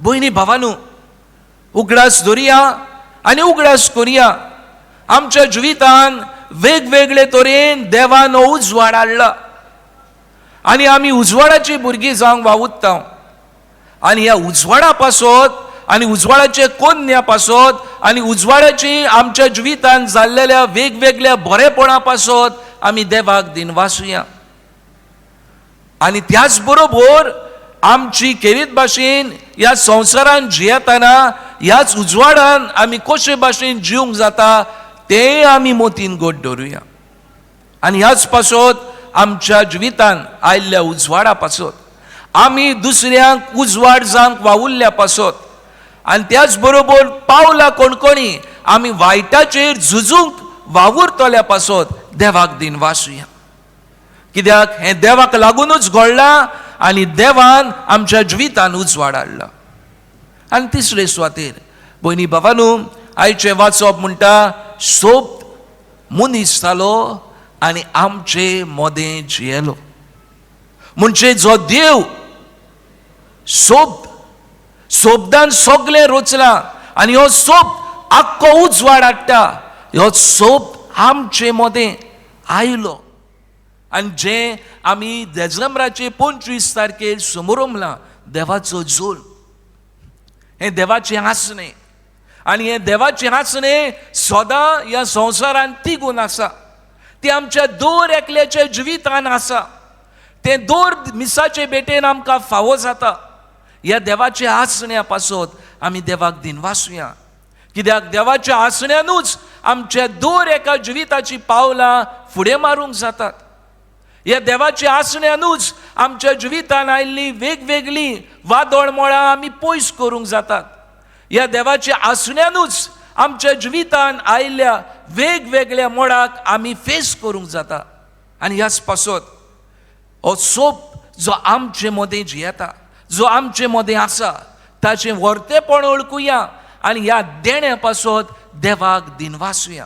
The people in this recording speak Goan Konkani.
भयणी भावानू, उगडास धरुया आनी उगडास करुया, आमच्या जिवितान वेगवेगळे तरेन देवान हो उजवाड हाडला आनी आमी उजवाडाची भुरगीं जावंक वावुरता. आनी ह्या उजवाडा पासत आनी उजवाडाचे कोन्या पासत आनी उजवाडाची आमच्या जिवितान जाल्लेल्या वेगवेगळ्या बरेपणा पासत आमी देवाक दिनवासुया. आनी त्याच बरोबर आमची खेरीत भाशेन ह्या संवसारान जियेतना ह्याच उजवाडान आमी कशे भाशेन जिवंक जाता तें आमी मोतीन गोड दवरुया. आनी ह्याच पासत आमच्या जिवितान आयिल्ल्या उजवाडा पासत आमी दुसऱ्यांक उजवाड जावंक वावुरल्या पासत आनी त्याच बरोबर पावला कणकणी आमी वायटाचेर झुजूंक वावुरतल्या पासत देवाक दिनवासुया. कित्याक हें देवाक लागुनूच घडलां आनी देवान आमच्या जिवितान उजवाड हाडला. आनी तिसरे सुवातेर, भयणी बाबानू, आयचें वाचप म्हणटा, सोब मनीस जालो आनी आमचे मोदें जियेलो. म्हणजे जो देव सोब सोबदान सगळें रचलां आनी हो सोब आख्खो उजवाड हाडटा, हो सोब आमचे मदें आयलो. आनी जें आमी देजेंब्राचे 25 तारखेर समोरमलां, देवाचो जोल, हें देवाचें आसणें आनी हें देवाचें आसणें सदां ह्या संवसारान तिगून आसा. तें आमच्या दर एकल्याच्या जिवितान आसा. तें दर मिसाचे भेटेन आमकां फावो जाता. ह्या देवाच्या आसण्या पासत आमी देवाक दिनवासुया, कित्याक देवाच्या आसण्यानूच आमच्या दर एका जिविताची पावलां फुडें मारूंक जातात. ह्या देवाच्या आसण्यानूच आमच्या जिवितान आयिल्लीं वेगवेगळीं वादळ मळां आमी पयस करूंक जातात. ह्या देवाच्या आसण्यानूच आमच्या जिवितान आयिल्ल्या वेगवेगळ्या मोडाक आमी फेस करूंक जाता. आनी ह्याच पासत हो सोप जो आमचे मदें जियेता, जो आमचे मदें आसा, ताचें व्हरतेपण वळखुया आनी ह्या देण्या पासत देवाक दिनवासुया.